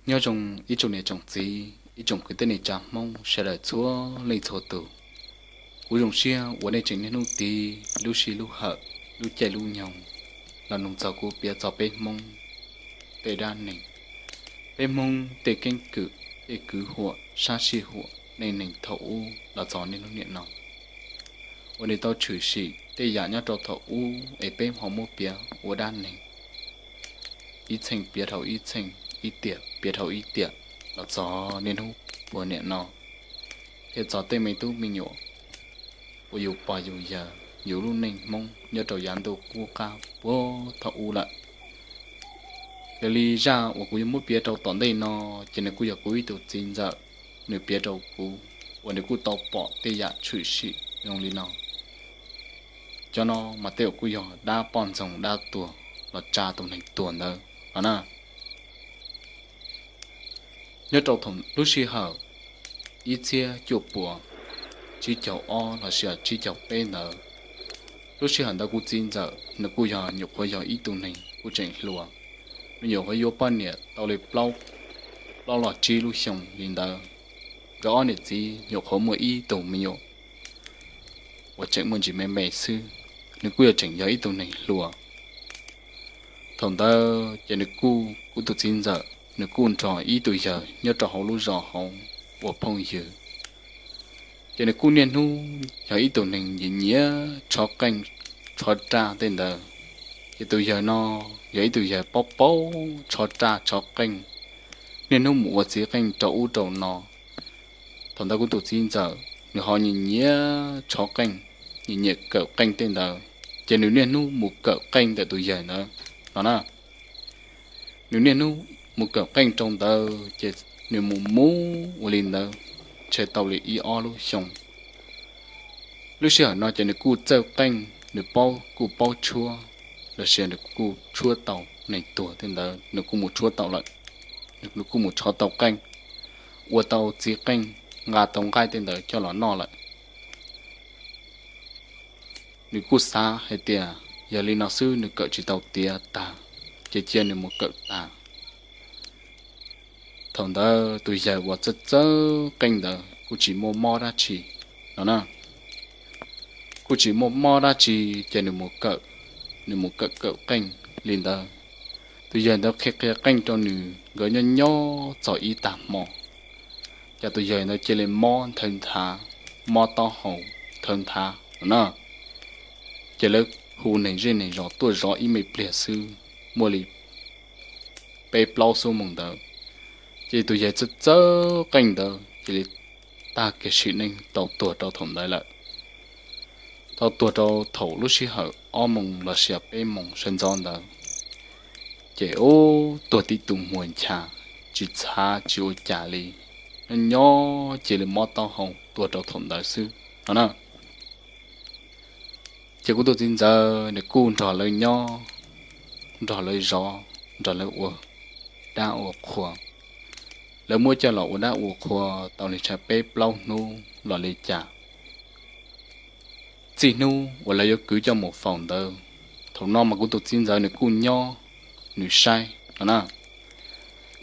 Nyob zoo ib tsoom niam tsoom txiv, ib tsoom kwv tij neej tsa Hmoob sawv daws txhua leej txhua tus. Kuv zoo siab uas nej tseem niaj hnub tiv lub sij lub hawm, lub caij lub nyoog los nug txog kuv piav txog peb Hmoob tej dab neeg, peb Hmoob tej keeb kwm, tej kwv huam, sab sij huam, neej neeg thaum ub los txog niaj hnub niam no, uas nws tau tshwm sim tej yam nyob rau thaum ub es peb ho muab piav ua dab neeg, ib txheej piav dhau ib txheej, ib tiam piav dhau ib tiam los txog niaj hnub puag niam no, thiab txog tej me tub me nyuam uas yus pog yus yawg yus lub neej Hmoob nyob rau yav ntuj qub qab puag thaum ub lawm. Yog li zaj uas kuv yuav muab piav rau tom ntej no, ces nws kuj yog kuv ib tug txiv ntxawm, nws piav rau kuv, uas nws kuj tau pom tej yam tshwm sim zoo li no. Cov no mas tej uas kuj yog dab poj ntxoog dab tuag los tsa tus neeg tuag ntawd no na. Nyob rau thaum lub sij hawm ib txhiab cuaj puas tsib caug ob los sis tsib caug peb ntawd, lub sij hawm ntawd kuv txiv ntxawm nws kuj yog nyuam qhuav yog ib tug neeg kuj tseem hluas, nws nyuam qhuav yuav poj niam tau li plaub los tsib lub xyoo li ntawd. Nkawd ob niam txiv nyuam qhuav muaj ib tug me nyuam uas tseem muaj ntsis me me xwb, nws kuj yog tseem yog ib tug neeg hluas. Thaum ntawd ces nws kuj, kuv tus txiv ntxawm nws kuj nrog ib tug yawg nyob rau hauv lub zos hauv ua phooj ywg. Ces nws kuj niaj hnub yog ib tug neeg nyiam nyiam tshov qeej tshov raj tej ntawd. Ces tus yawg no yog ib tug yawg paub paub tshov raj tshov qeej, niaj hnub mus ua txiv qeej rau ub rau no. Thaum ntawd kuv tus txiv ntxawm nws ho nyiam nyiam tshov qeej, nyiam nyiam kawm qeej tej ntawd, ces nws niaj hnub mus kawm qeej ntawm tus yawg ntawd no na. Nws niaj hnub mus kawm qeej rau ntawd ces nws mus mus ua li ntawd, ntshe tau li ib ob lub xyoo. Lub sij hawm no ces nws kuj txawj qeej, nws paub, kuj paub tshuab, los sis nws kuj tshuab tau neeg tuag tej ntawd nws kuj mus tshuab tau lawm. Nws kuj mus tshov tau qeej, ua tau txiv qeej, nqa tau nqaij tej ntawd coj los noj lawm. Nws kuj xav hais tias yog li no xwb nws kawm tsis tau tiav tag, ces cia nws mus kawm tag. Thaum ntawd tus yawg uas txawj txawj qeej ntawd kuj tsis muaj mob dab tsi no na. Kuj tsis muaj mob dab tsi, ces nws mus kawm, nws mus kawm kawm qeej li ntawd. Tus yawg ntawd qhia qhia qeej rau nws, nkawd nyob nyob txog ib tag hmo, ces tus yawg ntawd cia li mob nthawv nthav, mob taub hau nthawv nthav no na. Ces lawv hu neeg zej neeg zos tuaj zov ib me pliag xwb, muaj li peb plaub xuab moos ntawd, ces tus yawg txawj txawj qeej ntawd cia li tag kev sim neej tau tuag rau thaum ntawd lawm. Tau tuag rau thaum lub sij hawm ob moos los sis peb moos sawv ntxov ntawd, ces ub tuag tib tug muag ncha, tsis txhav tsis ua cas li, nyob nyob cia li mob taub hau tuag rau thaum ntawd xwb no na. Ces kuv tus txiv ntxawm nws kuj nrog lawv nyob, nrog lawv zov, nrog lawv ua dab ua qhua. Lawv muab coj los ua dab ua qhua tau li tshaj peb plaub hnub los li cas, txij hnub uas lawv yuav kwv coj mus faus ntawd, thaum no mas kuv tus txiv ntxawm nws kuj nyob, nws saib no na.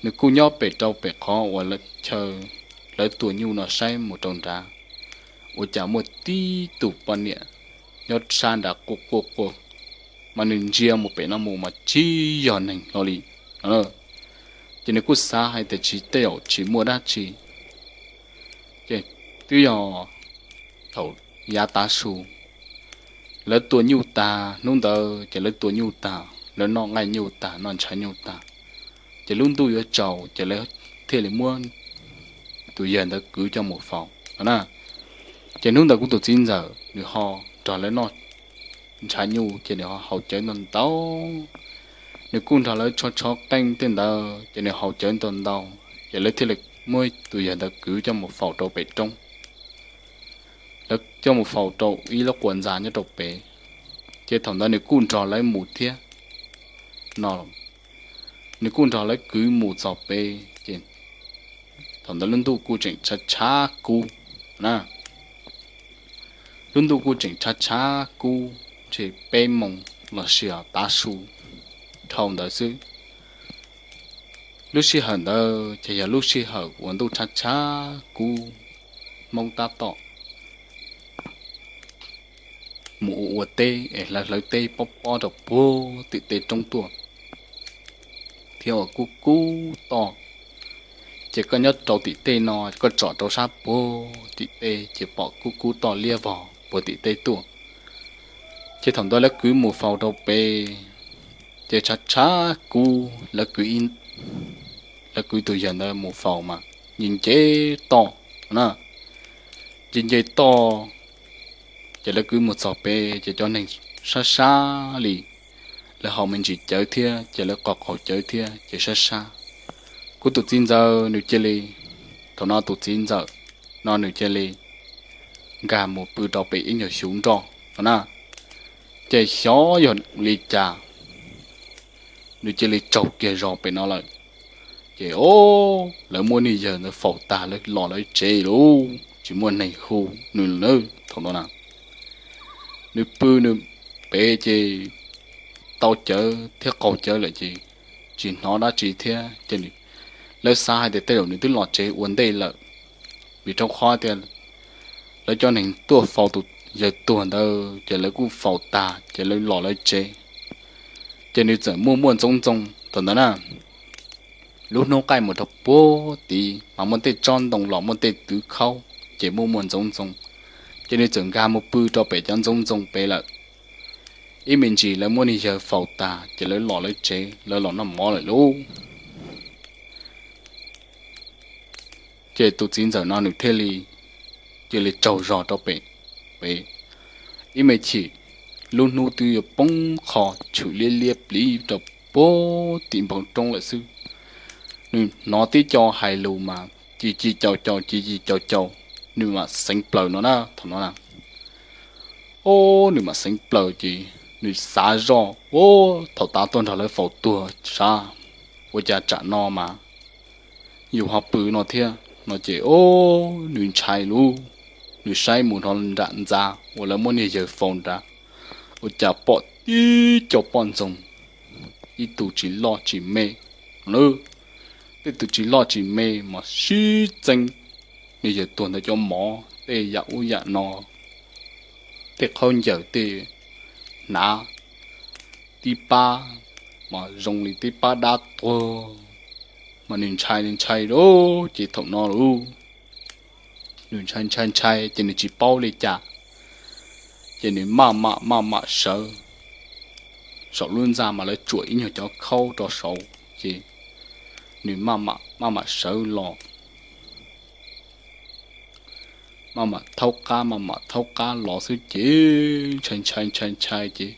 Nws kuj nyob pem rau pem qhov uas chaw lawv tua nyuj no saib mus rau nrad, ua cas muaj tib tug poj niam nyob sab nrad quaj quaj quaj, mas nws ntsia mus pem no mus mas tsis yog neeg hlo li no. Ces nws kuj xav hais tias tsis, tej zaum tsis muaj dab tsi. Ces twb yog thaum yav tav su, lawv tua nyuj tag, hnub ntawd ces lawv tua nyuj tag, lawv noj nqaij nyuj tag, noj ntshav nyuj tag, ces lub ntuj yuav tsaus ces lawv thiaj li muab tus yawg ntawd kwv coj mus faus no na. Ces hnub ntawd kuv tus txiv ntxawm nws ho nrog lawv noj ntshav nyuj ces nws ho haus cawv ntau ntau. Nws kuj nrog lawv tshov tshov qeej tej ntawd ces nws haus cawv ntau ntau, ces lawv thiaj li muab tus yawg ntawd kwv coj mus faus rau pem roob. Lawv coj mus faus rau ib lub quas ntxa nyob rau pem, ces thaum ntawd nws kuj nrog lawv mus thiab no. Nws kuj nrog lawv kwv mus txog pem, ces thaum ntawd lub ntuj kuj tseem tshav tshav kub na. Lub ntuj kuj tseem tshav tshav kub, ntshe peb moos los sis tav su dhau ntawd xwb. Lub sij hawm ntawd ces yog lub sij hawm uas ntuj tshav tshav kub, Hmoob tab tom mus ua ua teb es hlawv hlawv teb pob pob rau puag tim tej roob tuaj, thiab uas kub kub toj. Ces koj nyob rau tim tej no koj tsom rau sab puag tim tej ces pom kub kub toj liab vog puag tim tej tuaj. Ces thaum ntawd lawv kwv mus faus rau pem, ces tshav tshav kub, lawv kwv tus yawg ntawd mus faus mas nce nce toj na, nce nce toj. Ces lawv kwv mus txog pem ces cov neeg sab sab li, lawv haus me ntsis cawv thiab ces lawv qaug qaug cawv thiab ces sab sab. Kuv tus txiv ntxawm nws cia li, thaum no tus txiv ntxawm no nws cia li nkag mus pw rau pem ib nyuag xyuv nroj no na. Ces xyov yog li cas nws cia li tsaug kiag zog pem no lawm. Ces o, lawv muab niag yawg ntawd faus tag lawv los lawv tsev lawm, tsis muaj neeg hu nws lawm thaum no na. Nws pw nws pem ces tau cawv thiab qaug cawv lawm ces tsis hnov dab tsi thiab ces lawv xav hais tias tej zaum nws twb los tsev ua ntej lawm, vim rau qhov tias lawv cov neeg tuaj faus tus yawg tuag ntawd ces lawv kuj faus tag ces lawv los lawv tsev. Ces nws txawm muaj muaj ntxoov ntxoo thaum ntawd na, lub hnub qaij mus rau puag tid mas muaj tej tsob ntoo los muaj tej twv khaub ces muaj muaj ntxoov ntxoo. Ces nws txawm nkag mus pw rau pem cov ntxoov ntxoo pem lawm. Ib me ntsis lawv muab niag yawg faus tag ces lawv los lawv tsev lawv los noj mov lawm lauj. Ces tus txiv ntxawm no nws thiaj li cia li tsaug zog rau pem, pem ib me chim, lub hnub twb yuav poob qho tshwm liab liab pliv rau puag tim npoo roob lawm xwb. Nws hnov tib co hais lus mas ci ci caus caus ci ci caus caus, nws mam xeev plaws no na thaum no na. O, nws mam xeev plaws ces nws xav zoj, o, thaum tav tuaj nrog lawv faus tuag sab, ua cas tsam no mas yus ho pw no thiab no ces o, nws ntshai lauj. Nws saib mus nram ntxa uas lawv muab niag yawg faus nrad, ua cas pom tib co poj ntxoog, ib tug tsis loj tsis me, tej tus tsis loj tsis me mas sib txeeb niag yawg tuag ntawd cov mov tej yam ub yam no, tej khaub ncaws tej hnav, tib pab mas zoo li tib pab dab tuag, mas nws ntshai ntshai lauj. Ces thaum no lauj, nws ntshai ntshai ntshai ces nws tsis paub li cas, ces nws maj mam maj mam sawv, saum lub ntxa mas lawv tsuam ib nyuag cov khaub rau saud ces nws maj mam maj mam sawv los, maj mam thaub qab maj mam thaub qab los xwb ces ntshai ntshai ntshai ntshai ces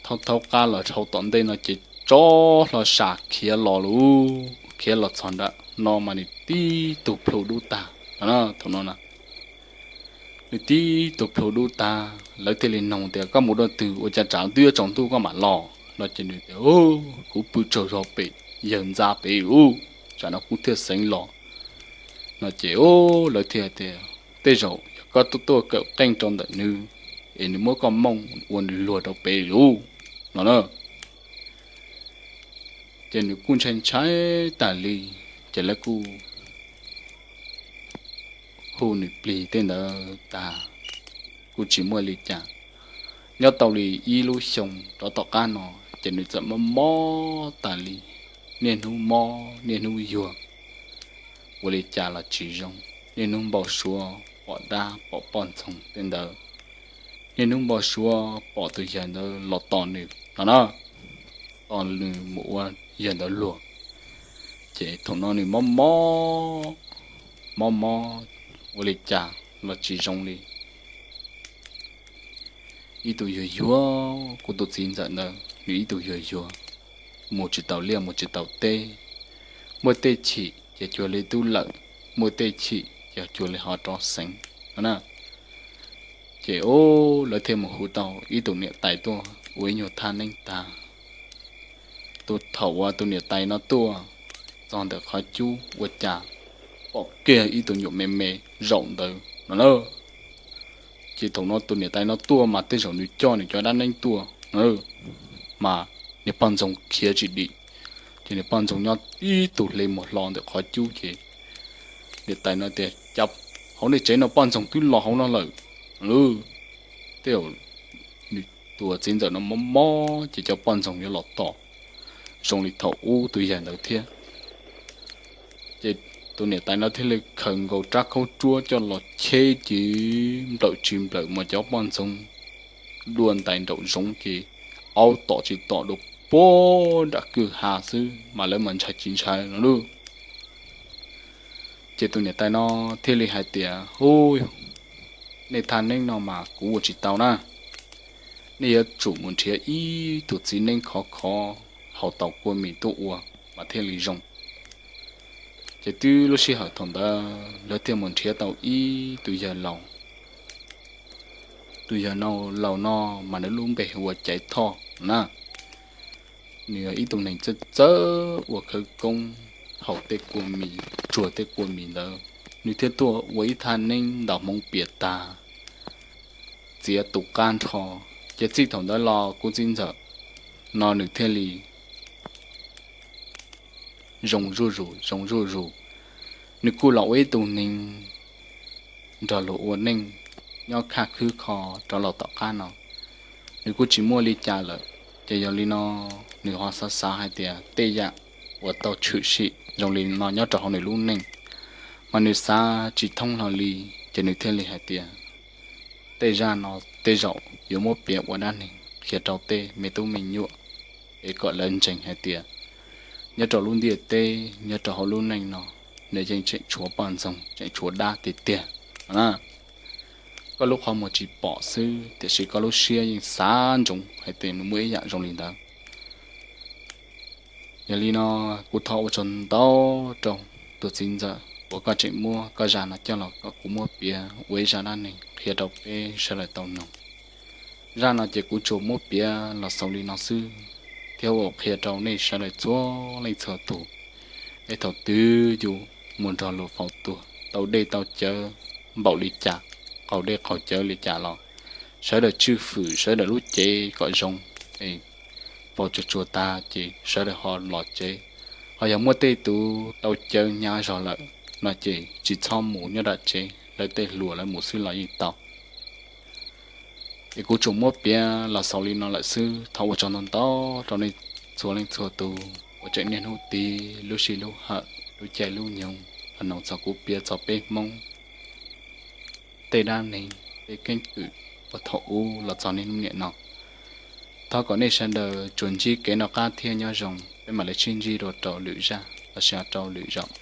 thaub thaub qab los dhau tom ntej no ces tsov hlo sam khiav los lauj. Khiav los txog nram no mas nws tib tug plhu dub tag no, thaum no na, nws tib tug plhu dub tag lawv thiaj li nug tias koj mus dua twg ua cas tsam twb yuav tsaus ntuj koj mam los no ces nws tias kuv pw tsaug zog pem yawg ntxa pem lauj, tsam no kuv thiaj xeev los no ces lawv thiaj tias tej zaum yog koj tuaj tuaj kawm qeej rau ntawm nws es nws muab koj mooj ua nws luag rau pem lauj no na. Ces nws kuj ntshai ntshai tas li, ces lawv kuj hu nws plig tej ntawd tag, kuj tsis muaj li cas. Nyob tau li ib lub xyoo rov tom qab no ces nws txawm mob mob tas li, niaj hnub mob niaj hnub yuag, ua li cas los tsis zoo. Niaj hnub npau suav pom dab pom poj ntxoog tej ntawd, niaj hnub npau suav pom tus yawg ntawd los tos nws no na, tos nws mus ua yawg ntawd luag. Ces thaum no nws mob mob, mob mob ua li cas los tsis zoo li. Ib tug yuag yuag, kuv tus txiv ntxawm ntawd nws ib tug yuag yuag, mus tsis taus liaj mus tsis taus teb, muaj tej chim ces cuag li tub lawm, muaj tej chim ces cuag li ho rov xeev no na. Ces lawv thiaj mus hu tau ib tug niam tais tuaj ua ib nyuag thaj neeb tag. Tus thaum uas tus niam tais no tuaj txog ntawm qhov cub ua cas pom kiag ib tug nyuam me me zaum ntawd no na. Ces thaum no tus niam tais no tuaj mas tej zaum nws coj nws cov dab neeb tuaj no, mas niag poj ntxoog khiav tsis dim, Ces niag poj ntxoog nyob ib tug hle muag hlo ntawm qhov cub ces niam tais no tias, Cas hauv nej tsev no poj ntxoog twb los hauv no lawm? Tej tus txiv ntxawm no mob mob ces cov poj ntxoog yuav los tom zoo li thaum ub tus yawg ntawd thiab. Ces tus niam tais no thiaj li khaws nkaus rab khaub ruab coj los cheb ces nplawm tsis nplawm mas cov poj ntxoog dua ntais nraum zoov ces aub tom tsis tom dua puag nram kwj ha xwb mas lawv mas ntshai tsis ntshai no lauj. Ces tus niam tais no thiaj li hais tias, Hu, nej thaj neeb no mas kuv ua tsis tau na. Nej yuav tsum mus nrhiav ib tug txiv neeb khov khov haus tau kua mis tuaj ua mas thiaj li zoo. Ces twb lub sij hawm thaum ntawd lawv thiaj mus nrhiav tau ib tug yawg laus. Tus yawg laus no mas nws lub npe hu ua Caiv Thoj na. Nws yog ib tug neeg txawj txawj ua khawv koob haus tej kua mis, tsuag tej kua mis ntawd. Nws thiaj tuaj ua ib thaj neeb ntaus hmoov pias tas, txiav tus qab nrho. Ces txij thaum ntawd los kuv txiv ntxawm no nws thiaj li zoo zuj zus zoo zuj zus. Nws kuj los ua ib tug neeg nrog luag ua neej nyob khaj khwb kho rov los tom qab no, nws kuj tsis muaj li cas lawm. Ces yog li no nws ho xav xav hais tias tej yam uas tau tshwm sim zoo li no nyob rau hauv nws lub neej mas nws xav tsis thoob hlo li. Ces nws thiaj li hais tias, Tej zaj no tej zaum yuav muab piav ua dab neeg qhia rau tej me tub me nyuam es kom lawv ntseeg hais tias nyob rau lub ntiaj teb, nyob rau hauv lub neej no, nws yeej tseem tshuav poj ntxoog, tseem tshuav dab tiag tiag. Koj lub qhov muag tsis pom xwb, tiam sis koj lub siab yeej xav ntsoov hais tias nws muaj ib yam zoo li ntawd. Yog li no, kuv thov ua tsaug ntau rau tus txiv ntxawm uas koj tseem muab koj zaj no coj los kom kuv muab piav ua ib zaj dab neeg qhia rau peb sawv daws tau mloog. Zaj no ces kuv tsuas muab piav los xaus li no xwb, thiab ua qhia rau nej sawv daws txhua leej txhua tus, es thaum twg yus mus nrog luag faus tuag, tau dej tau cawv npaum li cas, qaug dej qaug cawv li cas los sawv daws tswj hwm sawv daws lub cev kom zoo, es faus tsuag tsuag tag ces sawv daws ho los tsev. Ho yog muaj tej tus tau cawv hnyav zog lawm no ces tsis txhob mus nyob nram tsev, lawv tej hluas lawv mus xwb los yeej tau. Es kuv tsuas muab piav los xaus li no lawm xwb. Thov ua tsaug ntau ntau rau nej txhua leej txhua tus uas tseem niaj hnub tig lub sij lub hawm, lub caij lub nyoog los mloog txog kuv piav txog peb Hmoob tej dab neeg tej keeb kwm uas thaum ub los txog niaj hnub niam no. Thov kom nej sawv daws tsuas ntsib kev noj qab thiab nyob zoo, peb mam li sib ntsib dua rau lwm zaj los sis rau lwm zaus.